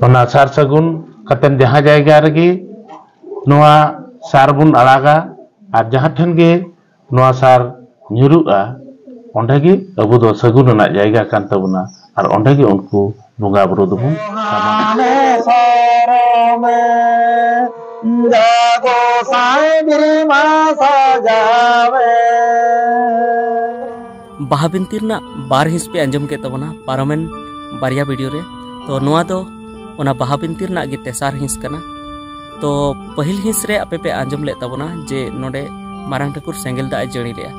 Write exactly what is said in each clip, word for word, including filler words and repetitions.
ᱚᱱᱟ ᱥᱟᱨ ᱥᱟᱹᱜᱩᱱ ᱠᱟᱛᱮᱢ ᱡᱟᱦᱟᱸ ᱡᱟᱭᱜᱟ ᱨᱮᱜᱮ ᱱᱚᱣᱟ ᱥᱟᱨ ᱵᱚᱱ ᱟᱲᱟᱜᱟ ᱟᱨ ᱡᱟᱦᱟᱸ ᱴᱷᱮᱱ ᱜᱮ ᱱᱚᱣᱟ ᱥᱟᱨ ᱧᱩᱨᱩᱜᱼᱟ, ᱚᱸᱰᱮ ᱜᱮ ᱟᱵᱚ ᱫᱚ ᱥᱟᱹᱜᱩᱱ ᱨᱮᱱᱟᱜ ᱡᱟᱭᱜᱟ ᱠᱟᱱ ᱛᱟᱵᱚᱱᱟ ᱟᱨ ᱚᱸᱰᱮ ᱜᱮ ᱩᱱᱠᱩ ᱵᱚᱸᱜᱟ ᱵᱩᱨᱩ ᱫᱚᱵᱚᱱ ᱥᱟᱢᱟᱝ᱾ ᱵᱟᱦᱟ ᱵᱤᱱᱛᱤ ᱨᱮᱱᱟᱜ ᱵᱟᱨ ᱦᱤᱸᱥ ᱯᱮ ᱟᱸᱡᱚᱢ ᱠᱮᱫ ᱛᱟᱵᱚᱱᱟ ᱯᱟᱨᱚᱢᱮᱱ ᱵᱟᱨᱭᱟ ᱵᱷᱤᱰᱤᱭᱳ ᱨᱮ᱾ ᱛᱚ ᱱᱚᱣᱟ ᱫᱚ ᱚᱱᱟ ᱵᱟᱦᱟ ᱵᱤᱱᱛᱤ ᱨᱮᱱᱟᱜ ᱜᱮ ᱛᱮᱥᱟᱨ ᱦᱤᱸᱥ ᱠᱟᱱᱟ᱾ ᱛᱚ ᱯᱟᱹᱦᱤᱞ ᱦᱤᱸᱥ ᱨᱮ ᱟᱯᱮ ᱯᱮ ᱟᱸᱡᱚᱢ ᱞᱮᱫ ᱛᱟᱵᱚᱱᱟ ᱡᱮ ᱱᱚᱰᱮ ᱢᱟᱨᱟᱝ ᱴᱷᱟᱹᱠᱩᱨ ᱥᱮᱸᱜᱮᱞ ᱫᱟᱜ ᱮ ᱡᱟᱹᱲᱤ ᱞᱮᱫᱼᱟ,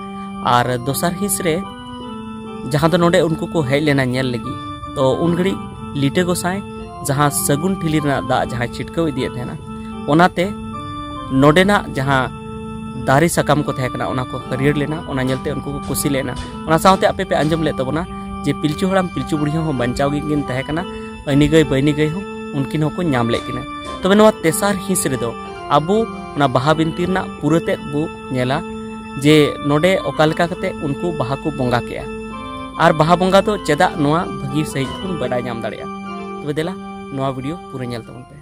ᱟᱨ ᱫᱚᱥᱟᱨ ᱦᱤᱸᱥ ᱨᱮ ᱡᱟᱦᱟᱸ ᱫᱚ ᱱᱚᱰᱮ ᱩᱱᱠᱩ ᱠᱚ ᱦᱮᱡ ᱞᱮᱱᱟ ᱧᱮᱞ ᱞᱟᱹᱜᱤᱫ, ᱛᱚ ᱩᱱ ᱜᱷᱟᱹᱲᱤᱡ ᱞᱤᱴᱟᱹ ᱜᱚᱸᱥᱟᱭ ᱡᱟᱦᱟᱸ ᱥᱟᱹᱜᱩᱱ ᱴᱷᱤᱞᱤ ᱨᱮᱱᱟᱜ ᱫᱟᱜ ᱡᱟᱦᱟᱸᱭ ᱪᱷᱤᱴᱠᱟᱹᱣ ᱤᱫᱤᱭᱮᱫ ᱛᱟᱦᱮᱱᱟ, ᱚᱱᱟᱛᱮ ᱱᱚᱰᱮᱱᱟᱜ ᱡᱟᱦᱟᱸ ᱫᱟᱨᱮ ᱥᱟᱠᱟᱢ ᱠᱚ ᱛᱟᱦᱮᱸ ᱠᱟᱱᱟ ᱚᱱᱟ ᱠᱚ ᱦᱟᱹᱨᱭᱟᱹᱲ ᱞᱮᱱᱟ, ᱚᱱᱟ ᱧᱮᱞᱛᱮ ᱩᱱᱠᱩ ᱠᱚ ᱠᱩᱥᱤ ᱞᱮᱱᱟ᱾ ᱚᱱᱟ ᱥᱟᱶᱛᱮ ᱟᱯᱮ ᱯᱮ ᱟᱸᱡᱚᱢ ᱞᱮᱫ ᱛᱟᱵᱚᱱᱟ ᱡᱮ ᱯᱤᱞᱪᱩ ᱦᱟᱲᱟᱢ ᱯᱤᱞᱪᱩ ᱵᱩᱲᱦᱤ ᱦᱚᱸ ᱵᱟᱧᱪᱟᱣ ᱜᱮᱠᱤᱱ ᱛᱟᱦᱮᱸ ᱠᱟᱱᱟ, ᱟᱹᱭᱱᱤ ᱜᱟᱹᱭ ᱵᱟᱹᱭᱱᱤ ᱜᱟᱹᱭ ᱦᱚᱸ ᱩᱱᱠᱤᱱ ᱦᱚᱸᱠᱚ ᱧᱟᱢ ᱞᱮᱫ ᱠᱤᱱᱟ᱾ ᱛᱚᱵᱮ ᱱᱚᱣᱟ ᱛᱮᱥᱟᱨ ᱦᱤᱸᱥ ᱨᱮᱫᱚ ᱟᱵᱚ ᱚᱱᱟ ᱵᱟᱦᱟ ᱵᱤᱱᱛᱤ ᱨᱮᱱᱟᱜ ᱯᱩᱨᱟᱹ ᱛᱮᱫ ᱵᱚ ᱧᱮᱞᱟ ᱡᱮ ᱱᱚᱰᱮ ᱚᱠᱟ ᱞᱮᱠᱟ ᱠᱟᱛᱮ ᱩᱱᱠᱩ ᱵᱟᱦᱟ ᱠᱚ ᱵᱚᱸᱜᱟ ᱠᱮᱜᱼᱟ ᱟᱨ ᱵᱟᱦᱟ ᱵᱚᱸᱜᱟ ᱫᱚ ᱪᱮᱫᱟᱜ ᱱᱚᱣᱟ ᱵᱷᱟᱹᱜᱤ ᱥᱟᱺᱦᱤᱡ ᱵᱚᱱ ᱵᱟᱰᱟᱭ ᱧᱟᱢ ᱫᱟᱲᱮᱭᱟᱜᱼᱟ᱾ ᱛᱚᱵᱮ ᱫᱮᱞᱟ ᱱᱚᱣᱟ ᱵᱷᱤᱰᱤᱭᱳ ᱯᱩᱨᱟᱹ ᱧᱮᱞ ᱛᱟᱵᱚᱱ ᱯᱮ᱾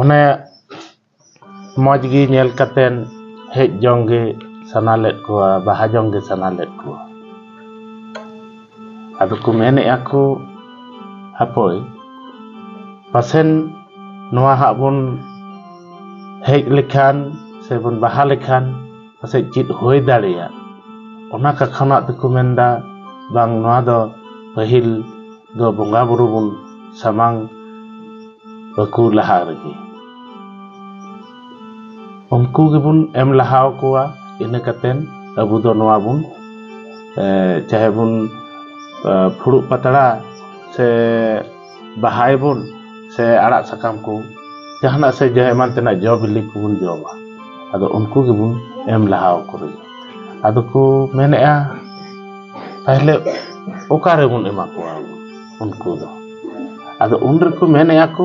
ᱚᱱᱮ ᱢᱚᱡᱽ ᱜᱮ ᱧᱮᱞ ᱠᱟᱛᱮᱱ ᱦᱮᱡ ᱡᱚᱝ ᱜᱮ ᱥᱟᱱᱟ ᱞᱮᱫ ᱠᱚᱣᱟ, ᱵᱟᱦᱟ ᱡᱚᱝ ᱜᱮ ᱥᱟᱱᱟ ᱞᱮᱫ ᱠᱚᱣᱟ᱾ ᱟᱫᱚ ᱠᱚ ᱢᱮᱱᱮᱫᱼᱟ ᱠᱚ, ᱦᱟᱯᱳᱭ, ᱯᱟᱥᱮᱱ ᱱᱚᱣᱟ ᱦᱟᱸᱜ ᱵᱚᱱ ᱦᱮᱡ ᱞᱮᱠᱷᱟᱱ ᱥᱮ ᱵᱚᱱ ᱵᱟᱦᱟ ᱞᱮᱠᱷᱟᱱ ᱯᱟᱥᱮᱡ ᱪᱮᱫ ᱦᱩᱭ ᱫᱟᱲᱮᱭᱟᱜ, ᱚᱱᱟ ᱠᱟᱛᱷᱟ ᱱᱟᱜ ᱛᱮᱠᱚ ᱢᱮᱱᱫᱟ, ᱵᱟᱝ, ᱱᱚᱣᱟ ᱫᱚ ᱯᱟᱹᱦᱤᱞ ᱫᱚ ᱵᱚᱸᱜᱟ ᱵᱩᱨᱩ ᱵᱚᱱ ᱥᱟᱢᱟᱝ ᱵᱟᱠᱚ ᱞᱟᱦᱟ ᱨᱮᱜᱮ ᱩᱱᱠᱩ ᱜᱮᱵᱚᱱ ᱮᱢ ᱞᱟᱦᱟ ᱟᱠᱚᱣᱟ᱾ ᱤᱱᱟᱹ ᱠᱟᱛᱮᱱ ᱟᱵᱚ ᱫᱚ ᱱᱚᱣᱟ ᱵᱚᱱ, ᱮ, ᱪᱟᱦᱮ ᱵᱚᱱ, ᱮ, ᱯᱷᱩᱲᱩᱜ ᱯᱟᱛᱲᱟ ᱥᱮ ᱵᱟᱦᱟᱭ ᱵᱚᱱ ᱥᱮ ᱟᱲᱟᱜ ᱥᱟᱠᱟᱢ ᱠᱚ ᱡᱟᱦᱟᱱᱟᱜ ᱥᱮ ᱡᱚ ᱮᱢᱟᱱ ᱛᱮᱱᱟᱜ ᱡᱚ ᱵᱤᱞᱤ ᱠᱚᱵᱚᱱ ᱡᱚᱢᱟ, ᱟᱫᱚ ᱩᱱᱠᱩ ᱜᱮᱵᱚᱱ ᱮᱢ ᱞᱟᱦᱟ ᱟᱠᱚ ᱨᱮᱜᱮ᱾ ᱟᱫᱚ ᱠᱚ ᱢᱮᱱᱮᱫᱼᱟ, ᱛᱟᱦᱞᱮ ᱚᱠᱟ ᱨᱮᱵᱚᱱ ᱮᱢᱟ ᱠᱚᱣᱟ ᱩᱱᱠᱩ ᱫᱚ? ᱟᱫᱚ ᱩᱱ ᱨᱮᱠᱚ ᱢᱮᱱᱮᱫᱼᱟ ᱠᱚ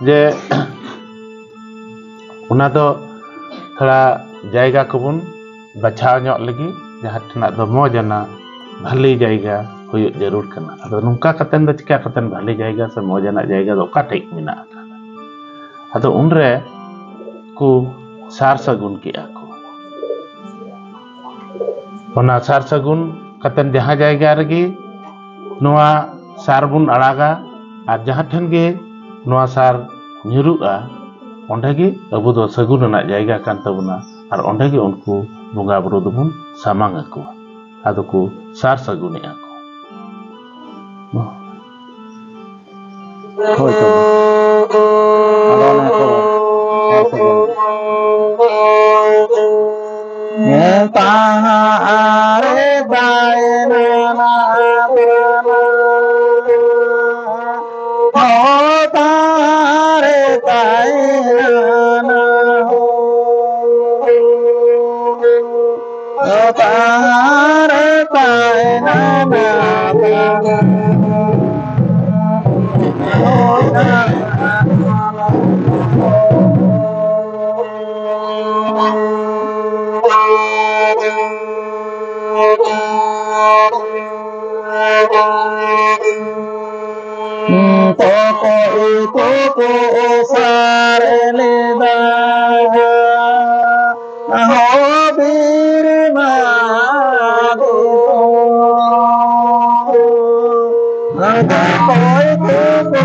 ᱡᱮ ᱚᱱᱟ ᱫᱚ ᱛᱷᱚᱲᱟ ᱡᱟᱭᱜᱟ ᱠᱚᱵᱚᱱ ᱵᱟᱪᱷᱟᱣ ᱧᱚᱜ ᱞᱟᱹᱜᱤᱫ, ᱡᱟᱦᱟᱸ ᱴᱷᱮᱱᱟᱜ ᱫᱚ ᱢᱚᱡᱽ ᱟᱱᱟᱜ ᱵᱷᱟᱞᱮ ᱡᱟᱭᱜᱟ ᱦᱩᱭᱩᱜ ᱡᱟᱹᱨᱩᱲ ᱠᱟᱱᱟ᱾ ᱟᱫᱚ ᱱᱚᱝᱠᱟ ᱠᱟᱛᱮᱱ ᱫᱚ ᱪᱤᱠᱟ ᱠᱟᱛᱮᱱ ᱵᱷᱟᱞᱮ ᱡᱟᱭᱜᱟ ᱥᱮ ᱢᱚᱡᱽ ᱟᱱᱟᱜ ᱡᱟᱭᱜᱟ ᱫᱚ ᱚᱠᱟ ᱴᱷᱮᱡ ᱢᱮᱱᱟᱜ ᱟᱠᱟᱫᱟ? ᱟᱫᱚ ᱩᱱᱨᱮ ᱠᱚ ᱥᱟᱨ ᱥᱟᱹᱜᱩᱱ ᱠᱮᱜᱼᱟ ᱠᱚ᱾ ᱚᱱᱟ ᱥᱟᱨ ᱥᱟᱹᱜᱩᱱ ᱠᱟᱛᱮᱱ ᱡᱟᱦᱟᱸ ᱡᱟᱭᱜᱟ ᱨᱮᱜᱮ ᱱᱚᱣᱟ ᱥᱟᱨ ᱵᱚᱱ ᱟᱲᱟᱜᱟ ᱟᱨ ᱡᱟᱦᱟᱸ ᱴᱷᱮᱱ ᱜᱮ ᱱᱚᱣᱟ ᱥᱟᱨ ᱧᱩᱨᱩᱜᱼᱟ, ᱚᱸᱰᱮ ᱜᱮ ᱟᱵᱚ ᱫᱚ ᱥᱟᱹᱜᱩᱱ ᱨᱮᱱᱟᱜ ᱡᱟᱭᱜᱟ ᱠᱟᱱ ᱛᱟᱵᱚᱱᱟ᱾ ᱟᱨ ᱚᱸᱰᱮ ᱜᱮ ᱩᱱᱠᱩ ᱵᱚᱸᱜᱟ ᱵᱩᱨᱩ ᱫᱚᱵᱚᱱ ᱥᱟᱢᱟᱝ ᱟᱠᱚᱣᱟ, ᱟᱫᱚ ᱠᱚ ᱥᱟᱨ ᱥᱟᱹᱜᱩᱱᱮᱜᱼᱟ ᱠᱚ᱾ ᱦᱳᱭ ᱛᱚᱵᱮ᱾ ᱟᱫᱚ ᱚᱱᱮ ᱠᱚ ᱦᱚᱲ ᱠᱚ ᱵᱚᱞᱮ᱾ ᱛᱟᱦᱟᱨᱮ ᱛᱟᱭᱱᱟ ᱱᱟ ᱛᱟᱱᱟ᱾ ᱦᱚ ᱛᱟᱦᱟᱨᱮ ᱛᱟᱭᱱᱟ ᱱᱟ ᱦᱚ᱾ ᱛᱟᱦᱟᱨᱮ ᱛᱟᱭᱱᱟ ᱱᱟ ᱛᱟᱱᱟ᱾ ᱛᱚᱠᱚ ᱤᱛᱩ ᱠᱚ ᱥᱟᱨ ᱞᱮᱫᱟ᱾ ᱦᱚ ᱵᱤᱨ ᱢᱟ ᱫᱤᱥᱚᱢ᱾ ᱚᱠᱚᱭ ᱠᱚᱠᱚ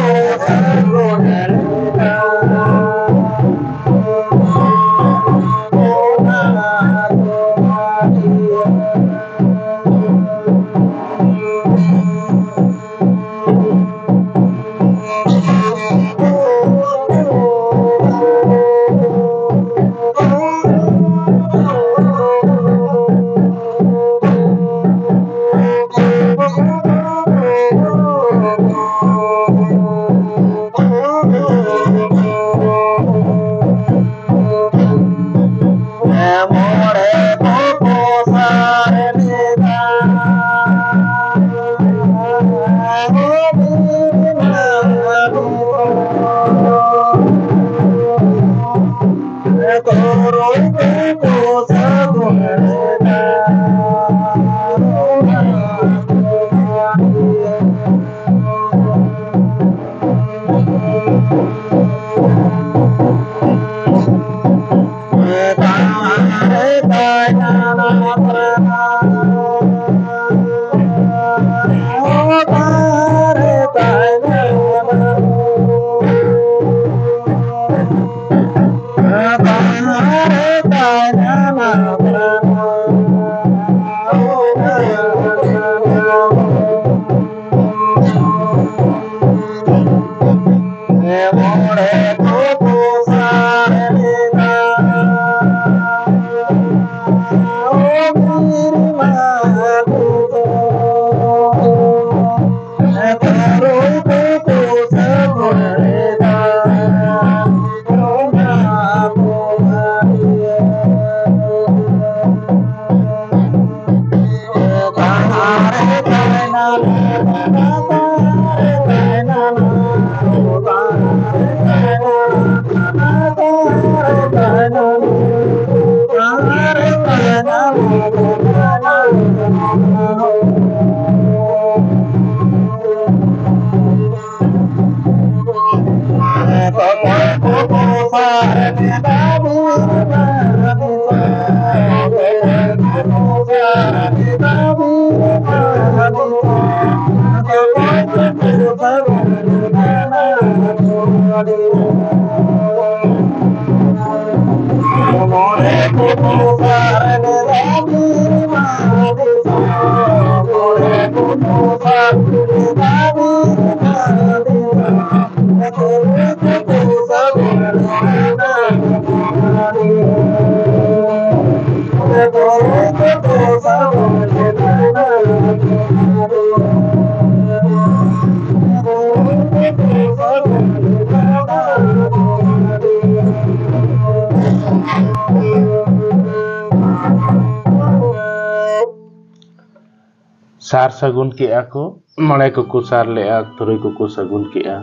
ᱥᱟᱨ ᱥᱟᱹᱜᱩᱱ ᱠᱮᱜᱼᱟ ᱠᱚ, ᱢᱚᱬᱮ ᱠᱚᱠᱚ ᱥᱟᱨ ᱞᱮᱜᱼᱟ, ᱛᱩᱨᱩᱭ ᱠᱚᱠᱚ ᱥᱟᱹᱜᱩᱱ ᱠᱮᱜᱼᱟ᱾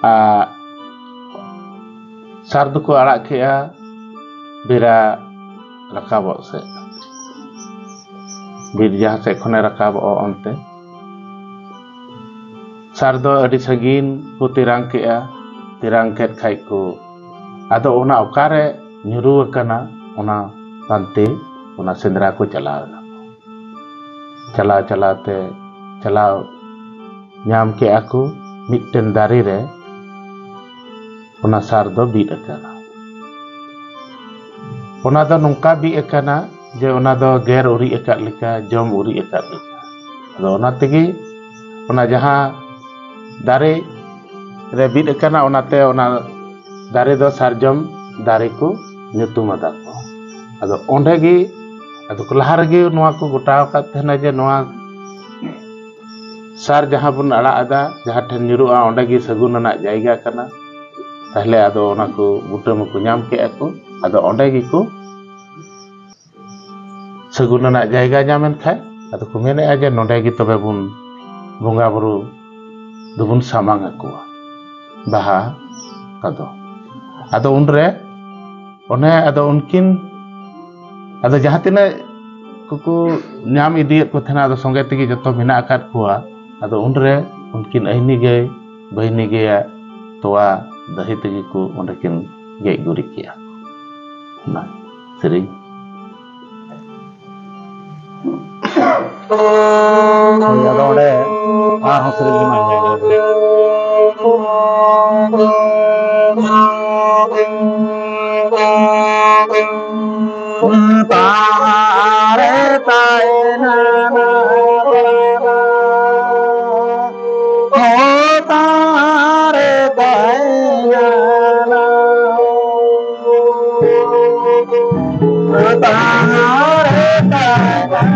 ᱟᱨ ᱥᱟᱨ ᱫᱚᱠᱚ ᱟᱲᱟᱜ ᱠᱮᱜᱼᱟ ᱵᱮᱨᱟ ᱨᱟᱠᱟᱵᱚᱜ ᱥᱮᱫ, ᱵᱤᱨ ᱡᱟᱦᱟᱸ ᱥᱮᱫ ᱠᱷᱚᱱᱮ ᱨᱟᱠᱟᱵᱚᱜᱼᱟ ᱚᱱᱛᱮ᱾ ᱥᱟᱨ ᱫᱚ ᱟᱹᱰᱤ ᱥᱟᱺᱜᱤᱧ ᱠᱚ ᱛᱮᱨᱟᱝ ᱠᱮᱜᱼᱟ᱾ ᱛᱮᱨᱟᱝ ᱠᱮᱫ ᱠᱷᱟᱡ ᱠᱚ, ᱟᱫᱚ ᱚᱱᱟ ᱚᱠᱟᱨᱮ ᱧᱩᱨᱩ ᱟᱠᱟᱱᱟ, ᱚᱱᱟ ᱯᱟᱱᱛᱮ ᱚᱱᱟ ᱥᱮᱸᱫᱽᱨᱟ ᱠᱚ ᱪᱟᱞᱟᱣ ᱮᱱᱟ᱾ ᱪᱟᱞᱟᱣ ᱪᱟᱞᱟᱣ ᱛᱮ ᱪᱟᱞᱟᱣ ᱧᱟᱢ ᱠᱮᱜᱼᱟ ᱠᱚ ᱢᱤᱫᱴᱮᱱ ᱫᱟᱨᱮ ᱨᱮ ᱚᱱᱟ ᱥᱟᱨ ᱫᱚ ᱵᱤᱫ ᱟᱠᱟᱱᱟ᱾ ᱚᱱᱟ ᱫᱚ ᱱᱚᱝᱠᱟ ᱵᱤᱫ ᱟᱠᱟᱱᱟ ᱡᱮ ᱚᱱᱟ ᱫᱚ ᱜᱮᱨ ᱩᱨᱤᱡ ᱟᱠᱟᱫ ᱞᱮᱠᱟ, ᱡᱚᱢ ᱩᱨᱤᱡ ᱟᱠᱟᱫ ᱞᱮᱠᱟ᱾ ᱟᱫᱚ ᱚᱱᱟ ᱛᱮᱜᱮ ᱚᱱᱟ ᱡᱟᱦᱟᱸ ᱫᱟᱨᱮ ᱨᱮ ᱵᱤᱫ ᱟᱠᱟᱱᱟ, ᱚᱱᱟᱛᱮ ᱚᱱᱟ ᱫᱟᱨᱮ ᱫᱚ ᱥᱟᱨᱡᱚᱢ ᱫᱟᱨᱮ ᱠᱚ ᱧᱩᱛᱩᱢ ᱟᱫᱟ ᱠᱚ᱾ ᱟᱫᱚ ᱚᱸᱰᱮ ᱜᱮ, ᱟᱫᱚ ᱠᱚ ᱞᱟᱦᱟ ᱨᱮᱜᱮ ᱱᱚᱣᱟ ᱠᱚ ᱜᱚᱴᱟ ᱟᱠᱟᱫ ᱛᱟᱦᱮᱱᱟ ᱡᱮ ᱱᱚᱣᱟ ᱥᱟᱨ ᱡᱟᱦᱟᱸ ᱵᱚᱱ ᱟᱲᱟᱜ ᱮᱫᱟ, ᱡᱟᱦᱟᱸ ᱴᱷᱮᱱ ᱧᱩᱨᱩᱜᱼᱟ, ᱚᱸᱰᱮ ᱜᱮ ᱥᱟᱹᱜᱩᱱ ᱟᱱᱟᱜ ᱡᱟᱭᱜᱟ ᱠᱟᱱᱟ᱾ ᱛᱟᱦᱞᱮ ᱟᱫᱚ ᱚᱱᱟ ᱠᱚ ᱵᱩᱴᱟᱹ ᱢᱟᱠᱚ ᱧᱟᱢ ᱠᱮᱜᱼᱟ ᱠᱚ, ᱟᱫᱚ ᱚᱸᱰᱮ ᱜᱮᱠᱚ ᱥᱟᱹᱜᱩᱱ ᱨᱮᱱᱟᱜ ᱡᱟᱭᱜᱟ ᱧᱟᱢ ᱮᱱ ᱠᱷᱟᱡ, ᱟᱫᱚ ᱠᱚ ᱢᱮᱱᱮᱫᱼᱟ ᱡᱮ ᱱᱚᱰᱮ ᱜᱮ ᱛᱚᱵᱮ ᱵᱚᱱ ᱵᱚᱸᱜᱟ ᱵᱩᱨᱩ ᱫᱚᱵᱚᱱ ᱥᱟᱢᱟᱝ ᱟᱠᱚᱣᱟ ᱵᱟᱦᱟ ᱠᱚᱫᱚ᱾ ᱟᱫᱚ ᱩᱱᱨᱮ ᱚᱱᱮ ᱟᱫᱚ ᱩᱱᱠᱤᱱ ᱟᱫᱚ ᱡᱟᱦᱟᱸ ᱛᱤᱱᱟᱹᱜ ᱠᱚᱠᱚ ᱧᱟᱢ ᱤᱫᱤᱭᱮᱫ ᱠᱚ ᱛᱟᱦᱮᱱᱟ, ᱟᱫᱚ ᱥᱚᱸᱜᱮ ᱛᱮᱜᱮ ᱡᱚᱛᱚ ᱢᱮᱱᱟᱜ ᱟᱠᱟᱫ ᱠᱚᱣᱟ᱾ ᱟᱫᱚ ᱩᱱᱨᱮ ᱩᱱᱠᱤᱱ ᱟᱹᱭᱱᱤ ᱜᱟᱹᱭ ᱵᱟᱹᱭᱱᱤ ᱜᱟᱹᱭᱟᱜ ᱛᱚᱣᱟ ᱫᱟᱹᱦᱤ ᱛᱮᱜᱮ ᱠᱚ ᱚᱸᱰᱮ ᱠᱤᱱ ᱜᱮᱡ ᱜᱩᱨᱤᱡ ᱠᱮᱜᱼᱟ᱾ ᱚᱱᱟ ᱥᱮᱨᱮᱧ᱾ ᱦᱳᱭ, ᱟᱫᱚ ᱚᱸᱰᱮ ᱟᱨᱦᱚᱸ ᱥᱮᱨᱮᱧ ᱵᱚᱱ ᱟᱸᱡᱚᱢ ᱞᱮᱜᱮ᱾ ᱛᱟᱦᱟᱨᱮ ᱛᱟᱭᱱᱟ ᱦᱚ ᱛᱟᱦᱟᱨᱮ ᱛᱟᱭᱱᱟ ᱛᱟᱦᱟᱨᱮ ᱛᱟᱭᱱᱟ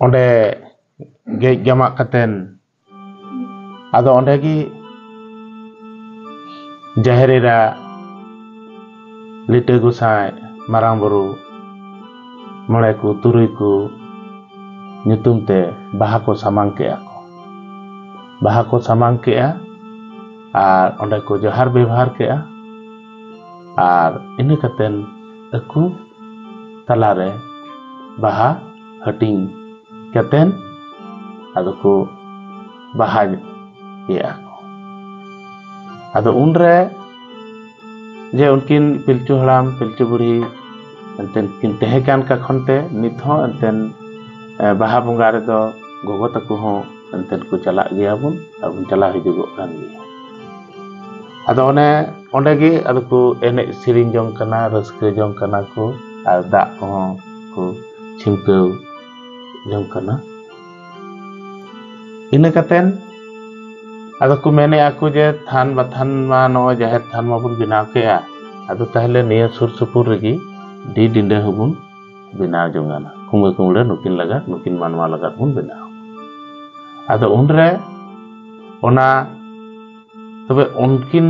ᱚᱸᱰᱮ ᱜᱮᱡ ᱜᱟᱢᱟᱜ ᱠᱟᱛᱮᱱ, ᱟᱫᱚ ᱚᱸᱰᱮ ᱜᱮ ᱡᱟᱦᱮᱨ ᱮᱨᱟ, ᱞᱤᱴᱟᱹ ᱜᱚᱸᱥᱟᱭ, ᱢᱟᱨᱟᱝ ᱵᱩᱨᱩ, ᱢᱚᱬᱮ ᱠᱚ ᱛᱩᱨᱩᱭ ᱠᱚ ᱧᱩᱛᱩᱢ ᱛᱮ ᱵᱟᱦᱟ ᱠᱚ ᱥᱟᱢᱟᱝ ᱠᱮᱜᱼᱟ ᱠᱚ᱾ ᱵᱟᱦᱟ ᱠᱚ ᱥᱟᱢᱟᱝ ᱠᱮᱜᱼᱟ ᱟᱨ ᱚᱸᱰᱮ ᱠᱚ ᱡᱚᱦᱟᱨ ᱵᱮᱵᱚᱦᱟᱨ ᱠᱮᱜᱼᱟ᱾ ᱟᱨ ᱤᱱᱟᱹ ᱠᱟᱛᱮᱱ ᱟᱠᱚ ᱛᱟᱞᱟᱨᱮ ᱵᱟᱦᱟ ᱦᱟᱹᱴᱤᱧ ᱠᱟᱛᱮᱱ ᱟᱫᱚ ᱠᱚ ᱵᱟᱦᱟ ᱠᱮᱜᱼᱟ ᱠᱚ᱾ ᱟᱫᱚ ᱩᱱᱨᱮ ᱡᱮ ᱩᱱᱠᱤᱱ ᱯᱤᱞᱪᱩ ᱦᱟᱲᱟᱢ, ᱯᱤᱞᱪᱩ ᱵᱩᱲᱦᱤ ᱮᱱᱛᱮᱱ ᱠᱤᱱ ᱛᱟᱦᱮᱸ ᱠᱟᱱ ᱠᱷᱟᱱ ᱛᱮ ᱱᱤᱛ ᱦᱚᱸ ᱮᱱᱛᱮᱱ, ᱮ, ᱵᱟᱦᱟ ᱵᱚᱸᱜᱟ ᱨᱮᱫᱚ ᱜᱚᱜᱚ ᱛᱟᱠᱚ ᱦᱚᱸ ᱮᱱᱛᱮᱱ ᱠᱚ ᱪᱟᱞᱟᱜ ᱜᱮᱭᱟ ᱵᱚᱱ ᱟᱨ ᱵᱚᱱ ᱪᱟᱞᱟᱣ ᱦᱤᱡᱩᱜᱚᱜ ᱠᱟᱱ ᱜᱮᱭᱟ᱾ ᱟᱫᱚ ᱚᱱᱮ ᱚᱸᱰᱮ ᱜᱮ ᱟᱫᱚ ᱠᱚ ᱮᱱᱮᱡ ᱥᱮᱨᱮᱧ ᱡᱚᱝ ᱠᱟᱱᱟ, ᱨᱟᱹᱥᱠᱟᱹ ᱡᱚᱝ ᱠᱟᱱᱟ ᱠᱚ ᱟᱨ ᱫᱟᱜ ᱠᱚᱦᱚᱸ ᱠᱚ ᱪᱷᱤᱢᱠᱟᱹᱣ ᱡᱚᱝ ᱠᱟᱱᱟ᱾ ᱤᱱᱟᱹ ᱠᱟᱛᱮᱱ ᱟᱫᱚ ᱠᱚ ᱢᱮᱱᱮᱜᱼᱟ ᱠᱚ ᱡᱮ ᱛᱷᱟᱱ ᱵᱟᱛᱷᱟᱱ ᱢᱟ ᱱᱚᱜᱼᱚᱭ ᱡᱟᱦᱮᱨ ᱛᱷᱟᱱ ᱢᱟᱵᱚᱱ ᱵᱮᱱᱟᱣ ᱠᱮᱜᱼᱟ, ᱟᱫᱚ ᱛᱟᱦᱞᱮ ᱱᱤᱭᱟᱹ ᱥᱩᱨ ᱥᱩᱯᱩᱨ ᱨᱮᱜᱮ ᱰᱤ ᱰᱤᱸᱰᱟᱹ ᱦᱚᱸᱵᱚᱱ ᱵᱮᱱᱟᱣ ᱡᱚᱝᱟᱱᱟ, ᱠᱩᱢᱵᱟᱹ ᱠᱩᱢᱵᱲᱟᱹ ᱱᱩᱠᱤᱱ ᱞᱟᱜᱟᱫ, ᱱᱩᱠᱤᱱ ᱢᱟᱱᱣᱟ ᱞᱟᱜᱟᱫ ᱵᱚᱱ ᱵᱮᱱᱟᱣ᱾ ᱟᱫᱚ ᱩᱱᱨᱮ ᱚᱱᱟ ᱛᱚᱵᱮ ᱩᱱᱠᱤᱱ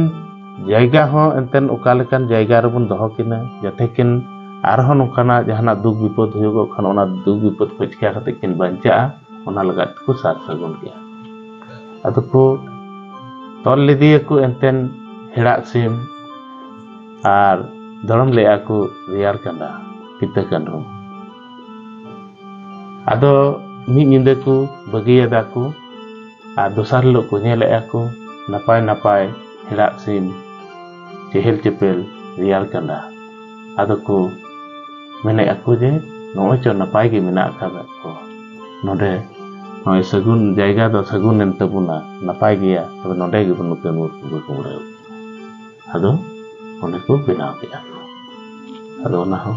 ᱡᱟᱭᱜᱟ ᱦᱚᱸ ᱮᱱᱛᱮᱱ ᱚᱠᱟ ᱞᱮᱠᱟᱱ ᱡᱟᱭᱜᱟ ᱨᱮᱵᱚᱱ ᱫᱚᱦᱚ ᱠᱤᱱᱟ, ᱡᱟᱛᱮ ᱠᱤᱱ ᱟᱨᱦᱚᱸ ᱱᱚᱝᱠᱟᱱᱟᱜ ᱡᱟᱦᱟᱱᱟᱜ ᱫᱩᱠ ᱵᱤᱯᱚᱫ ᱦᱩᱭᱩᱜᱚᱜ ᱠᱷᱟᱱ ᱚᱱᱟ ᱫᱩᱠ ᱵᱤᱯᱚᱫ ᱠᱷᱚᱱ ᱪᱤᱠᱟ ᱠᱟᱛᱮ ᱠᱤᱱ ᱵᱟᱧᱪᱟᱜᱼᱟ, ᱚᱱᱟ ᱞᱟᱜᱟᱫ ᱠᱚ ᱥᱟᱨ ᱥᱟᱹᱜᱩᱱ ᱠᱮᱜᱼᱟ᱾ ᱟᱫᱚ ᱠᱚ ᱛᱚᱞ ᱞᱮᱫᱮᱭᱟᱠᱚ ᱮᱱᱛᱮᱱ ᱦᱮᱲᱟᱜ ᱥᱤᱢ ᱟᱨ ᱫᱚᱲᱚᱢ ᱞᱮᱫᱼᱟ ᱠᱚ ᱨᱮᱭᱟᱲ ᱠᱟᱸᱰᱟ, ᱠᱤᱛᱟᱹ ᱠᱟᱹᱰᱷᱩᱢ᱾ ᱟᱫᱚ ᱢᱤᱫ ᱧᱤᱫᱟᱹ ᱠᱚ ᱵᱟᱹᱜᱤᱭᱟᱫᱟ ᱠᱚ ᱟᱨ ᱫᱚᱥᱟᱨ ᱦᱤᱞᱳᱜ ᱠᱚ ᱧᱮᱞᱮᱫᱼᱟ ᱠᱚ ᱱᱟᱯᱟᱭ ᱱᱟᱯᱟᱭ ᱦᱮᱲᱟᱜ ᱥᱤᱢ, ᱪᱮᱦᱮᱞ ᱪᱮᱯᱮᱞ ᱨᱮᱭᱟᱲ ᱠᱟᱸᱰᱟ᱾ ᱟᱫᱚ ᱠᱚ ᱢᱮᱱᱮᱫᱼᱟ ᱠᱚ ᱡᱮ ᱱᱚᱜᱼᱚᱭ ᱪᱚ ᱱᱟᱯᱟᱭ ᱜᱮ ᱢᱮᱱᱟᱜ ᱟᱠᱟᱫ ᱠᱚ ᱱᱚᱰᱮ, ᱱᱚᱜᱼᱚᱭ ᱥᱟᱹᱜᱩᱱ ᱡᱟᱭᱜᱟ ᱫᱚ ᱥᱟᱹᱜᱩᱱ ᱮᱱ ᱛᱟᱵᱚᱱᱟ, ᱱᱟᱯᱟᱭ ᱜᱮᱭᱟ, ᱛᱚᱵᱮ ᱱᱚᱰᱮ ᱜᱮᱵᱚᱱ ᱱᱩᱠᱟᱹᱱ ᱵᱚᱱ ᱠᱩᱢᱵᱟᱹ ᱠᱩᱢᱵᱲᱟᱹᱣ᱾ ᱟᱫᱚ ᱚᱸᱰᱮ ᱠᱚ ᱵᱮᱱᱟᱣ ᱠᱮᱫᱼᱟ ᱠᱚ᱾ ᱟᱫᱚ ᱚᱱᱟ ᱦᱚᱸ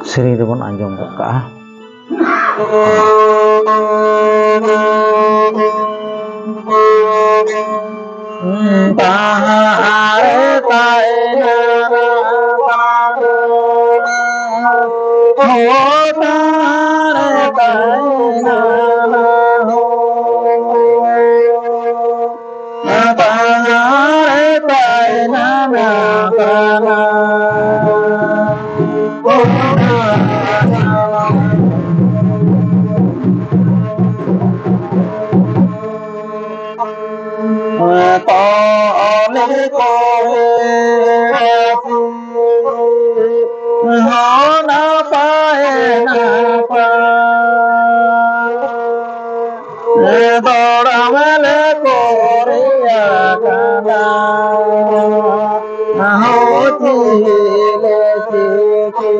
ᱥᱮᱨᱮᱧ ᱨᱮᱵᱚᱱ ᱟᱸᱡᱚᱢ ᱜᱚᱫ ᱠᱟᱜᱼᱟ᱾ ᱵᱟᱦᱟ ᱨᱮ ᱛᱟᱭᱱᱟ ᱛᱚᱞᱮ ᱠᱚᱨᱮ ᱦᱚᱸ ᱱᱟᱯᱟᱭ ᱱᱟᱯᱟᱭ ᱫᱚᱲᱟᱢ ᱞᱮ ᱠᱚᱨᱮ ᱟᱠᱟᱱᱟ᱾ ᱦᱚᱸ ᱪᱤᱞᱮ ᱪᱤᱠᱤ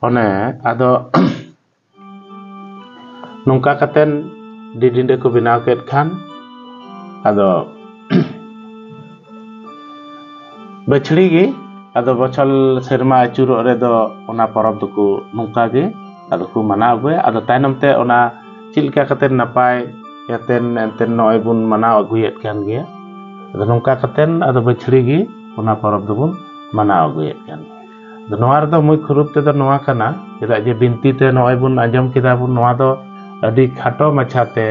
ᱚᱱᱮ ᱟᱫᱚ ᱱᱚᱝᱠᱟ ᱠᱟᱛᱮᱱ ᱰᱤᱰᱤᱸᱰᱟᱹ ᱠᱚ ᱵᱮᱱᱟᱣ ᱠᱮᱫ ᱠᱷᱟᱱ, ᱟᱫᱚ ᱵᱟᱹᱪᱷᱲᱤ ᱜᱮ, ᱟᱫᱚ ᱵᱚᱪᱷᱚᱨ ᱥᱮᱨᱢᱟ ᱟᱹᱪᱩᱨᱚᱜ ᱨᱮᱫᱚ ᱚᱱᱟ ᱯᱚᱨᱚᱵᱽ ᱫᱚᱠᱚ ᱱᱚᱝᱠᱟ ᱜᱮ ᱟᱫᱚ ᱠᱚ ᱢᱟᱱᱟᱣ ᱟᱹᱜᱩᱭᱟ᱾ ᱟᱫᱚ ᱛᱟᱭᱱᱚᱢ ᱛᱮ ᱚᱱᱟ ᱪᱮᱫ ᱞᱮᱠᱟ ᱠᱟᱛᱮ ᱱᱟᱯᱟᱭ ᱠᱟᱛᱮ ᱮᱱᱛᱮ ᱱᱚᱜᱼᱚᱭ ᱵᱚᱱ ᱢᱟᱱᱟᱣ ᱟᱹᱜᱩᱭᱮᱫ ᱠᱟᱱ ᱜᱮᱭᱟ᱾ ᱟᱫᱚ ᱱᱚᱝᱠᱟ ᱠᱟᱛᱮ ᱟᱫᱚ ᱵᱟᱹᱪᱷᱲᱤ ᱜᱮ ᱚᱱᱟ ᱯᱚᱨᱚᱵᱽ ᱫᱚᱵᱚᱱ ᱢᱟᱱᱟᱣ ᱟᱹᱜᱩᱭᱮᱫ ᱠᱟᱱ ᱜᱮᱭᱟ᱾ ᱟᱫᱚ ᱱᱚᱣᱟ ᱨᱮᱫᱚ ᱢᱩᱠᱷ ᱨᱩᱯ ᱛᱮᱫᱚ ᱱᱚᱣᱟ ᱠᱟᱱᱟ, ᱪᱮᱫᱟᱜ ᱡᱮ ᱵᱤᱱᱛᱤ ᱛᱮ ᱱᱚᱜᱼᱚᱭ ᱵᱚᱱ ᱟᱸᱡᱚᱢ ᱠᱮᱫᱟ ᱵᱚᱱ, ᱱᱚᱣᱟ ᱫᱚ ᱟᱹᱰᱤ ᱠᱷᱟᱴᱚ ᱢᱟᱪᱷᱟ ᱛᱮ,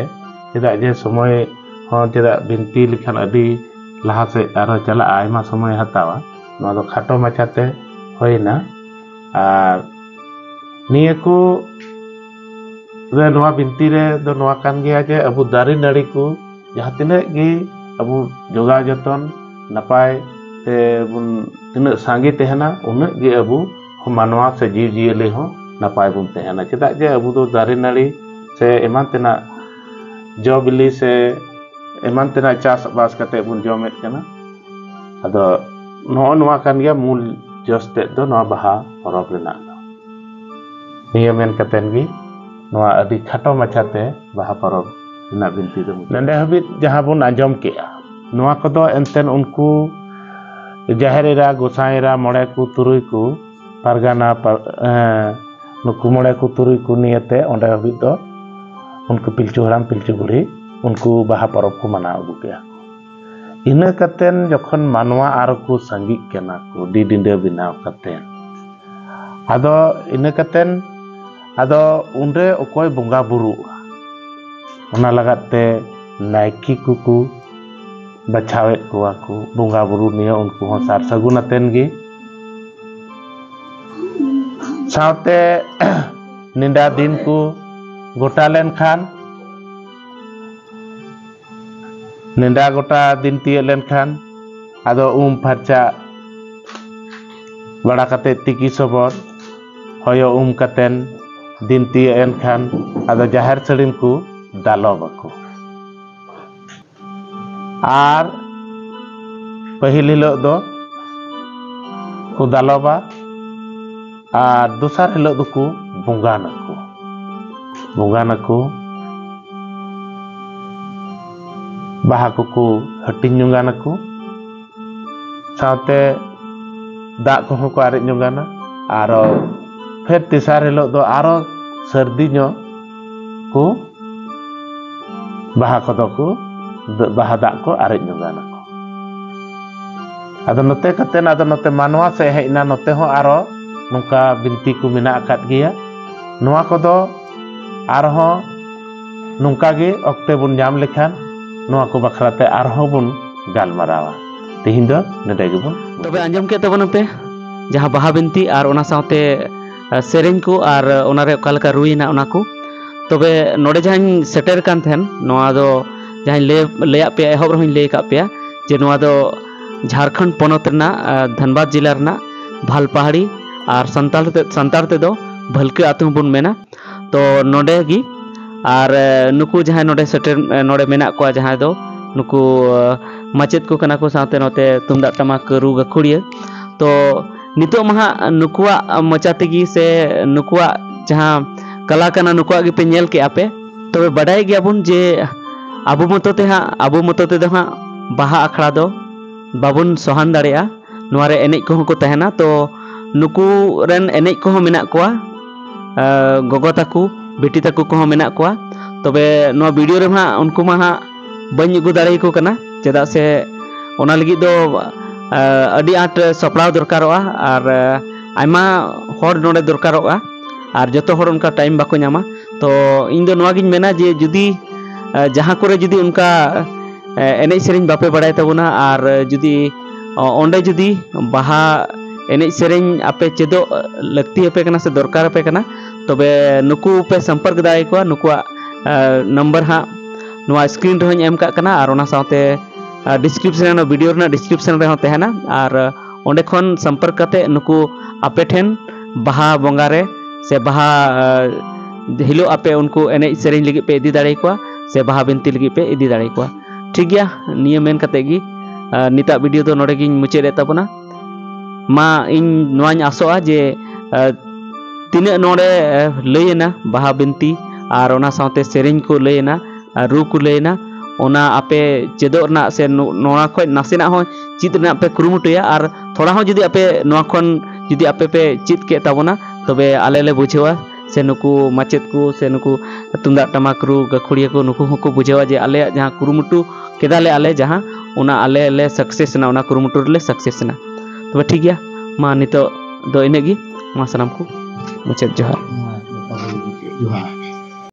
ᱪᱮᱫᱟᱜ ᱡᱮ ᱥᱚᱢᱚᱭ ᱦᱚᱸ ᱪᱮᱫᱟᱜ ᱵᱤᱱᱛᱤ ᱞᱮᱠᱷᱟᱱ ᱟᱹᱰᱤ ᱞᱟᱦᱟ ᱥᱮᱫ ᱟᱨᱦᱚᱸ ᱪᱟᱞᱟᱜᱼᱟ, ᱟᱭᱢᱟ ᱥᱚᱢᱚᱭ ᱦᱟᱛᱟᱣᱟ᱾ ᱱᱚᱣᱟ ᱫᱚ ᱠᱷᱟᱴᱚ ᱢᱟᱪᱷᱟ ᱛᱮ ᱦᱩᱭᱱᱟ᱾ ᱟᱨ ᱱᱤᱭᱟᱹ ᱠᱚ ᱨᱮ, ᱱᱚᱣᱟ ᱵᱤᱱᱛᱤ ᱨᱮ ᱫᱚ ᱱᱚᱣᱟ ᱠᱟᱱ ᱜᱮᱭᱟ ᱡᱮ ᱟᱵᱚ ᱫᱟᱨᱮ ᱱᱟᱹᱲᱤ ᱠᱚ ᱡᱟᱦᱟᱸ ᱛᱤᱱᱟᱹᱜ ᱜᱮ ᱟᱵᱚ ᱡᱚᱜᱟᱣ ᱡᱚᱛᱚᱱ ᱱᱟᱯᱟᱭ ᱛᱮ ᱵᱚᱱ ᱛᱤᱱᱟᱹᱜ ᱥᱟᱸᱜᱮ ᱛᱟᱦᱮᱱᱟ, ᱩᱱᱟᱹᱜ ᱜᱮ ᱟᱵᱚ ᱢᱟᱱᱣᱟ ᱥᱮ ᱡᱤᱣᱤ ᱡᱤᱭᱟᱹᱞᱤ ᱦᱚᱸ ᱱᱟᱯᱟᱭ ᱵᱚᱱ ᱛᱟᱦᱮᱱᱟ᱾ ᱪᱮᱫᱟᱜ ᱡᱮ ᱟᱵᱚ ᱫᱚ ᱫᱟᱨᱮ ᱱᱟᱹᱲᱤ ᱥᱮ ᱮᱢᱟᱱ ᱛᱮᱱᱟᱜ ᱡᱚ ᱵᱤᱞᱤ ᱥᱮ ᱮᱢᱟᱱ ᱛᱮᱱᱟᱜ ᱪᱟᱥᱵᱟᱥ ᱠᱟᱛᱮ ᱵᱚᱱ ᱡᱚᱢᱮᱫ ᱠᱟᱱᱟ᱾ ᱟᱫᱚ ᱱᱚᱜᱼᱚ ᱱᱚᱣᱟ ᱠᱟᱱ ᱜᱮᱭᱟ ᱢᱩᱞ ᱡᱚᱥ ᱛᱮᱫ ᱫᱚ ᱱᱚᱣᱟ ᱵᱟᱦᱟ ᱯᱚᱨᱚᱵᱽ ᱨᱮᱱᱟᱜ ᱫᱚ᱾ ᱱᱤᱭᱟᱹ ᱢᱮᱱ ᱠᱟᱛᱮᱱ ᱜᱮ ᱱᱚᱣᱟ ᱟᱹᱰᱤ ᱠᱷᱟᱴᱚ ᱢᱟᱪᱷᱟᱛᱮ ᱵᱟᱦᱟ ᱯᱚᱨᱚᱵᱽ ᱨᱮᱱᱟᱜ ᱵᱤᱱᱛᱤ ᱫᱚ ᱢᱩᱪᱟᱹᱫ᱾ ᱱᱚᱰᱮ ᱦᱟᱹᱵᱤᱡ ᱡᱟᱦᱟᱸ ᱵᱚᱱ ᱟᱸᱡᱚᱢ ᱠᱮᱜᱼᱟ, ᱱᱚᱣᱟ ᱠᱚᱫᱚ ᱮᱱᱛᱮᱱ ᱩᱱᱠᱩ ᱡᱟᱦᱮᱨ ᱮᱨᱟ, ᱜᱚᱸᱥᱟᱭ ᱮᱨᱟ, ᱢᱚᱬᱮ ᱠᱚ, ᱛᱩᱨᱩᱭ ᱠᱚ, ᱯᱟᱨᱜᱟᱱᱟ, ᱯᱟᱨ-, ᱮᱸ, ᱱᱩᱠᱩ ᱢᱚᱬᱮ ᱠᱚ, ᱛᱩᱨᱩᱭ ᱠᱚ ᱱᱤᱭᱮᱛᱮ ᱚᱸᱰᱮ ᱦᱟᱹᱵᱤᱡ ᱫᱚ ᱩᱱᱠᱩ ᱯᱤᱞᱪᱩ ᱦᱟᱲᱟᱢ, ᱯᱤᱞᱪᱩ ᱵᱩᱲᱦᱤ, ᱩᱱᱠᱩ ᱵᱟᱦᱟ ᱯᱚᱨᱚᱵᱽ ᱠᱚ ᱢᱟᱱᱟᱣ ᱟᱹᱜᱩ ᱠᱮᱜᱼᱟ᱾ ᱤᱱᱟᱹ ᱠᱟᱛᱮᱱ ᱡᱚᱠᱷᱚᱱ ᱢᱟᱱᱣᱟ ᱟᱨᱚ ᱠᱚ ᱥᱟᱸᱜᱮᱜ ᱠᱟᱱᱟ ᱠᱚ, ᱰᱤ ᱰᱤᱸᱰᱟᱹ ᱵᱮᱱᱟᱣ ᱠᱟᱛᱮᱱ, ᱟᱫᱚ ᱤᱱᱟᱹ ᱠᱟᱛᱮᱱ ᱟᱫᱚ ᱩᱱᱨᱮ ᱚᱠᱚᱭ ᱵᱚᱸᱜᱟ ᱵᱩᱨᱩᱜᱼᱟ, ᱚᱱᱟ ᱞᱟᱜᱟᱫ ᱛᱮ ᱱᱟᱭᱠᱮ ᱠᱚᱠᱚ ᱵᱟᱪᱷᱟᱣᱮᱫ ᱠᱚᱣᱟ ᱠᱚ ᱵᱚᱸᱜᱟ ᱵᱩᱨᱩ ᱱᱤᱭᱟᱹ, ᱩᱱᱠᱩ ᱦᱚᱸ ᱥᱟᱨ ᱥᱟᱹᱜᱩᱱ ᱟᱛᱮᱱ ᱜᱮ᱾ ᱥᱟᱶᱛᱮ ᱱᱮᱰᱟ ᱫᱤᱱ ᱠᱚ ᱜᱚᱴᱟ ᱞᱮᱱᱠᱷᱟᱱ, ᱱᱮᱰᱟ ᱜᱚᱴᱟ ᱫᱤᱱ ᱛᱤᱭᱟᱹᱜ ᱞᱮᱱᱠᱷᱟᱱ, ᱟᱫᱚ ᱩᱢ ᱯᱷᱟᱨᱪᱟ ᱵᱟᱲᱟ ᱠᱟᱛᱮ, ᱛᱤᱠᱤ ᱥᱚᱵᱚᱫ ᱦᱚᱭᱚ ᱩᱢ ᱠᱟᱛᱮᱱ, ᱫᱤᱱ ᱛᱤᱭᱟᱹᱜ ᱮᱱ ᱠᱷᱟᱱ ᱟᱫᱚ ᱡᱟᱦᱮᱨ ᱥᱟᱹᱲᱤᱢ ᱠᱚ ᱫᱟᱞᱚᱵ ᱟᱠᱚ᱾ ᱟᱨ ᱯᱟᱹᱦᱤᱞ ᱦᱤᱞᱳᱜ ᱫᱚ ᱠᱚ ᱫᱟᱞᱚᱵᱟ᱾ ᱟᱨ ᱫᱚᱥᱟᱨ ᱦᱤᱞᱳᱜ ᱫᱚᱠᱚ ᱵᱚᱸᱜᱟᱱᱟᱠᱚ᱾ ᱵᱚᱸᱜᱟᱱᱟᱠᱚ, ᱵᱟᱦᱟ ᱠᱚᱠᱚ ᱦᱟᱹᱴᱤᱧ ᱧᱚᱜᱟᱱᱟᱠᱚ, ᱥᱟᱶᱛᱮ ᱫᱟᱜ ᱠᱚᱦᱚᱸ ᱠᱚ ᱟᱨᱮᱡ ᱧᱚᱜᱟᱱᱟ᱾ ᱟᱨᱚ ᱯᱷᱮᱨ ᱛᱮᱥᱟᱨ ᱦᱤᱞᱳᱜ ᱫᱚ ᱟᱨᱚ ᱥᱟᱹᱨᱫᱤ ᱧᱚᱜ ᱠᱚ ᱵᱟᱦᱟ ᱠᱚᱫᱚ ᱠᱚ ᱵᱟᱦᱟ ᱫᱟᱜ ᱠᱚ ᱟᱨᱮᱡ ᱧᱚᱜᱟᱱᱟᱠᱚ᱾ ᱟᱫᱚ ᱱᱚᱛᱮ ᱠᱟᱛᱮ ᱟᱫᱚ ᱱᱚᱛᱮ ᱢᱟᱱᱣᱟ ᱥᱮᱫ ᱦᱮᱡ ᱮᱱᱟ, ᱱᱚᱛᱮ ᱦᱚᱸ ᱟᱨᱚ ᱱᱚᱝᱠᱟ ᱵᱤᱱᱛᱤ ᱠᱚ ᱢᱮᱱᱟᱜ ᱟᱠᱟᱫ ᱜᱮᱭᱟ᱾ ᱱᱚᱣᱟ ᱠᱚᱫᱚ ᱟᱨᱦᱚᱸ ᱱᱚᱝᱠᱟ ᱜᱮ ᱚᱠᱛᱮ ᱵᱚᱱ ᱧᱟᱢ ᱞᱮᱠᱷᱟᱱ ᱱᱚᱣᱟ ᱠᱚ ᱵᱟᱠᱷᱨᱟ ᱛᱮ ᱟᱨᱦᱚᱸ ᱵᱚᱱ ᱜᱟᱞᱢᱟᱨᱟᱣᱟ᱾ ᱛᱮᱦᱮᱧ ᱫᱚ ᱱᱚᱰᱮ ᱜᱮᱵᱚᱱ ᱛᱚᱵᱮ ᱟᱸᱡᱚᱢ ᱠᱮᱫ ᱛᱟᱵᱚᱱᱟᱯᱮ ᱡᱟᱦᱟᱸ ᱵᱟᱦᱟ ᱵᱤᱱᱛᱤ ᱟᱨ ᱚᱱᱟ ᱥᱟᱶᱛᱮ ᱥᱮᱨᱮᱧ ᱠᱚ ᱟᱨ ᱚᱱᱟᱨᱮ ᱚᱠᱟ ᱞᱮᱠᱟ ᱨᱩᱭ ᱮᱱᱟ ᱚᱱᱟ ᱠᱚ᱾ ᱛᱚᱵᱮ ᱱᱚᱰᱮ ᱡᱟᱦᱟᱸᱧ ᱥᱮᱴᱮᱨ ᱠᱟᱱ ᱛᱟᱦᱮᱱ, ᱱᱚᱣᱟ ᱫᱚ ᱡᱟᱦᱟᱸᱧ ᱞᱟᱹᱭ ᱞᱟᱹᱭᱟᱫ ᱯᱮᱭᱟ, ᱮᱦᱚᱵ ᱨᱮᱦᱚᱸᱧ ᱞᱟᱹᱭ ᱟᱠᱟᱫ ᱯᱮᱭᱟ ᱡᱮ ᱱᱚᱣᱟ ᱫᱚ ᱡᱷᱟᱲᱠᱷᱚᱸᱰ ᱯᱚᱱᱚᱛ ᱨᱮᱱᱟᱜ ᱫᱷᱟᱱᱵᱟᱫᱽ ᱡᱮᱞᱟ ᱨᱮᱱᱟᱜ ᱵᱷᱟᱞᱯᱟᱦᱟᱲᱤ ᱟᱨ ᱥᱟᱱᱛᱟᱲ ᱛᱮ ᱥᱟᱱᱛᱟᱲ ᱛᱮᱫᱚ ᱵᱷᱟᱹᱞᱠᱟᱹ ᱟᱹᱛᱩ ᱦᱚᱸᱵᱚᱱ ᱢᱮᱱᱟ᱾ ᱛᱚ ᱱᱚᱰᱮ ᱜᱮ ᱟᱨ ᱱᱩᱠᱩ ᱡᱟᱦᱟᱸᱭ ᱱᱚᱰᱮ ᱥᱮᱴᱮᱨ ᱱᱚᱰᱮ ᱢᱮᱱᱟᱜ ᱠᱚᱣᱟ, ᱡᱟᱦᱟᱸᱭ ᱫᱚ ᱱᱩᱠᱩ ᱢᱟᱪᱮᱫ ᱠᱚ ᱠᱟᱱᱟ ᱠᱚ, ᱥᱟᱶᱛᱮ ᱱᱚᱛᱮ ᱛᱩᱢᱫᱟᱜ ᱴᱟᱢᱟᱠ ᱨᱩ ᱜᱟᱹᱠᱷᱩᱲᱤᱭᱟᱹ᱾ ᱛᱚ ᱱᱤᱛᱚᱜ ᱢᱟ ᱦᱟᱸᱜ ᱱᱩᱠᱩᱣᱟᱜ ᱢᱚᱪᱟ ᱛᱮᱜᱮ ᱥᱮ ᱱᱩᱠᱩᱣᱟᱜ ᱡᱟᱦᱟᱸ ᱠᱟᱞᱟ ᱠᱟᱱᱟ, ᱱᱩᱠᱩᱣᱟᱜ ᱜᱮᱯᱮ ᱧᱮᱞ ᱠᱮᱜᱼᱟ ᱯᱮ᱾ ᱛᱚᱵᱮ ᱵᱟᱰᱟᱭ ᱜᱮᱭᱟᱵᱚᱱ ᱡᱮ ᱟᱵᱚ ᱢᱚᱛᱚ ᱛᱮ ᱦᱟᱸᱜ ᱟᱵᱚ ᱢᱚᱛᱚ ᱛᱮᱫᱚ ᱦᱟᱸᱜ ᱵᱟᱦᱟ ᱟᱠᱷᱲᱟ ᱫᱚ ᱵᱟᱵᱚᱱ ᱥᱚᱦᱟᱱ ᱫᱟᱲᱮᱭᱟᱜᱼᱟ᱾ ᱱᱚᱣᱟ ᱨᱮ ᱮᱱᱮᱡ ᱠᱚᱦᱚᱸ ᱠᱚ ᱛᱟᱦᱮᱱᱟ᱾ ᱛᱚ ᱱᱩᱠᱩ ᱨᱮᱱ ᱮᱱᱮᱡ ᱠᱚᱦᱚᱸ ᱢᱮᱱᱟᱜ ᱠᱚᱣᱟ, ᱜᱚᱜᱚ ᱛᱟᱠᱚ, ᱵᱤᱴᱤ ᱛᱟᱠᱚ ᱠᱚᱦᱚᱸ ᱢᱮᱱᱟᱜ ᱠᱚᱣᱟ᱾ ᱛᱚᱵᱮ ᱱᱚᱣᱟ ᱵᱷᱤᱰᱤᱭᱳ ᱨᱮᱢᱟ ᱦᱟᱸᱜ ᱩᱱᱠᱩ ᱢᱟ ᱦᱟᱸᱜ ᱵᱟᱹᱧ ᱟᱹᱜᱩ ᱫᱟᱲᱮᱭᱟᱠᱚ ᱠᱟᱱᱟ, ᱪᱮᱫᱟᱜ ᱥᱮ ᱚᱱᱟ ᱞᱟᱹᱜᱤᱫ ᱫᱚ ᱟᱹᱰᱤ ᱟᱸᱴ ᱥᱟᱯᱲᱟᱣ ᱫᱚᱨᱠᱟᱨᱚᱜᱼᱟ ᱟᱨ ᱟᱭᱢᱟ ᱦᱚᱲ ᱱᱚᱰᱮ ᱫᱚᱨᱠᱟᱨᱚᱜᱼᱟ ᱟᱨ ᱡᱚᱛᱚ ᱦᱚᱲ ᱚᱱᱠᱟ ᱴᱟᱭᱤᱢ ᱵᱟᱠᱚ ᱧᱟᱢᱟ᱾ ᱛᱚ ᱤᱧ ᱫᱚ ᱱᱚᱣᱟ ᱜᱤᱧ ᱢᱮᱱᱟ ᱡᱮ ᱡᱩᱫᱤ ᱡᱟᱦᱟᱸ ᱠᱚᱨᱮ ᱡᱩᱫᱤ ᱚᱱᱠᱟ ᱮᱱᱮᱡ ᱥᱮᱨᱮᱧ ᱵᱟᱯᱮ ᱵᱟᱲᱟᱭ ᱛᱟᱵᱚᱱᱟ ᱟᱨ ᱡᱩᱫᱤ ᱚᱸᱰᱮ ᱡᱩᱫᱤ ᱵᱟᱦᱟ ᱮᱱᱮᱡ ᱥᱮᱨᱮᱧ ᱟᱯᱮ ᱪᱮᱫᱚᱜ ᱞᱟᱹᱠᱛᱤ ᱟᱯᱮ ᱠᱟᱱᱟ ᱥᱮ ᱫᱚᱨᱠᱟᱨ ᱟᱯᱮ ᱠᱟᱱᱟ, ᱛᱚᱵᱮ ᱱᱩᱠᱩ ᱯᱮ ᱥᱚᱢᱯᱚᱨᱠ ᱫᱟᱲᱮᱭᱟᱠᱚᱣᱟ᱾ ᱱᱩᱠᱩᱣᱟᱜ ᱱᱟᱢᱵᱟᱨ ᱦᱟᱸᱜ ᱱᱚᱣᱟ ᱥᱠᱨᱤᱱ ᱨᱮᱦᱚᱸᱧ ᱮᱢ ᱠᱟᱜ ᱠᱟᱱᱟ ᱟᱨ ᱚᱱᱟ ᱥᱟᱶᱛᱮ ᱰᱤᱥᱠᱨᱤᱯᱥᱚᱱ ᱵᱷᱤᱰᱤᱭᱳ ᱨᱮᱱᱟᱜ ᱰᱤᱥᱠᱨᱤᱯᱥᱚᱱ ᱨᱮᱦᱚᱸ ᱛᱟᱦᱮᱱᱟ᱾ ᱟᱨ ᱚᱸᱰᱮ ᱠᱷᱚᱱ ᱥᱚᱢᱯᱚᱨᱠ ᱠᱟᱛᱮ ᱱᱩᱠᱩ ᱟᱯᱮ ᱴᱷᱮᱱ ᱵᱟᱦᱟ ᱵᱚᱸᱜᱟ ᱨᱮ ᱥᱮ ᱵᱟᱦᱟ ᱦᱤᱞᱳᱜ ᱟᱯᱮ ᱩᱱᱠᱩ ᱮᱱᱮᱡ ᱥᱮᱨᱮᱧ ᱞᱟᱹᱜᱤᱫ ᱯᱮ ᱤᱫᱤ ᱫᱟᱲᱮᱭᱟᱠᱚᱣᱟ ᱥᱮ ᱵᱟᱦᱟ ᱵᱤᱱᱛᱤ ᱞᱟᱹᱜᱤᱫ ᱯᱮ ᱤᱫᱤ ᱫᱟᱲᱮᱭᱟᱠᱚᱣᱟ᱾ ᱴᱷᱤᱠ ᱜᱮᱭᱟ, ᱱᱤᱭᱟᱹ ᱢᱮᱱ ᱠᱟᱛᱮ ᱜᱮ ᱱᱤᱛᱟᱜ ᱵᱷᱤᱰᱤᱭᱳ ᱫᱚ ᱱᱚᱰᱮ ᱜᱤᱧ ᱢᱩᱪᱟᱹᱫ ᱮᱫ ᱛᱟᱵᱚᱱᱟ᱾ ᱢᱟ ᱤᱧ ᱱᱚᱣᱟᱧ ᱟᱥᱚᱜᱼᱟ ᱡᱮ ᱟᱨ ᱛᱤᱱᱟᱹᱜ ᱱᱚᱰᱮ ᱞᱟᱹᱭᱮᱱᱟ ᱵᱟᱦᱟ ᱵᱤᱱᱛᱤ ᱟᱨ ᱚᱱᱟ ᱥᱟᱶᱛᱮ ᱥᱮᱨᱮᱧ ᱠᱚ ᱞᱟᱹᱭᱮᱱᱟ ᱟᱨ ᱨᱩ ᱠᱚ ᱞᱟᱹᱭᱮᱱᱟ, ᱚᱱᱟ ᱟᱯᱮ ᱪᱮᱫᱚᱜ ᱨᱮᱱᱟᱜ ᱥᱮ ᱱᱚ- ᱱᱚᱣᱟ ᱠᱷᱚᱱ ᱱᱟᱥᱮᱱᱟᱜ ᱦᱚᱸ ᱪᱮᱫ ᱨᱮᱱᱟᱜ ᱯᱮ ᱠᱩᱨᱩᱢᱩᱴᱩᱭᱟ ᱟᱨ ᱛᱷᱚᱲᱟ ᱦᱚᱸ ᱡᱩᱫᱤ ᱟᱯᱮ ᱱᱚᱣᱟ ᱠᱷᱚᱱ ᱡᱩᱫᱤ ᱟᱯᱮ ᱯᱮ ᱪᱮᱫ ᱠᱮᱫ ᱛᱟᱵᱚᱱᱟ, ᱛᱚᱵᱮ ᱟᱞᱮ ᱞᱮ ᱵᱩᱡᱷᱟᱹᱣᱟ ᱥᱮ ᱱᱩᱠᱩ ᱢᱟᱪᱮᱫ ᱠᱚ ᱥᱮ ᱱᱩᱠᱩ ᱛᱩᱢᱫᱟᱜ ᱴᱟᱢᱟᱠ ᱨᱩ ᱜᱟᱹᱠᱷᱩᱲᱤᱭᱟᱹ ᱠᱚ, ᱱᱩᱠᱩ ᱦᱚᱸᱠᱚ ᱵᱩᱡᱷᱟᱹᱣᱟ ᱡᱮ ᱟᱞᱮᱭᱟᱜ ᱡᱟᱦᱟᱸ ᱠᱩᱨᱩᱢᱩᱴᱩ ᱠᱮᱫᱟᱞᱮ ᱟᱞᱮ ᱡᱟᱦᱟᱸ, ᱚᱱᱟ ᱟᱞᱮ ᱞᱮ ᱥᱟᱠᱥᱮᱥ ᱮᱱᱟ, ᱚᱱᱟ ᱠᱩᱨᱩᱢᱩᱴᱩ ᱨᱮᱞᱮ ᱥᱟᱠᱥᱮᱥ ᱮᱱᱟ᱾ ᱛᱚᱵᱮ ᱴᱷᱤᱠ ᱜᱮᱭᱟ, ᱢᱟ ᱱᱤᱛᱚᱜ ᱫᱚ ᱤᱱᱟᱹᱜ ᱜᱮ, ᱢᱟ ᱥᱟᱱᱟᱢ ᱠᱚ ᱢᱩᱪᱟᱹᱫ ᱡᱚᱦᱟᱨ᱾ ᱡᱚᱦᱟᱨ᱾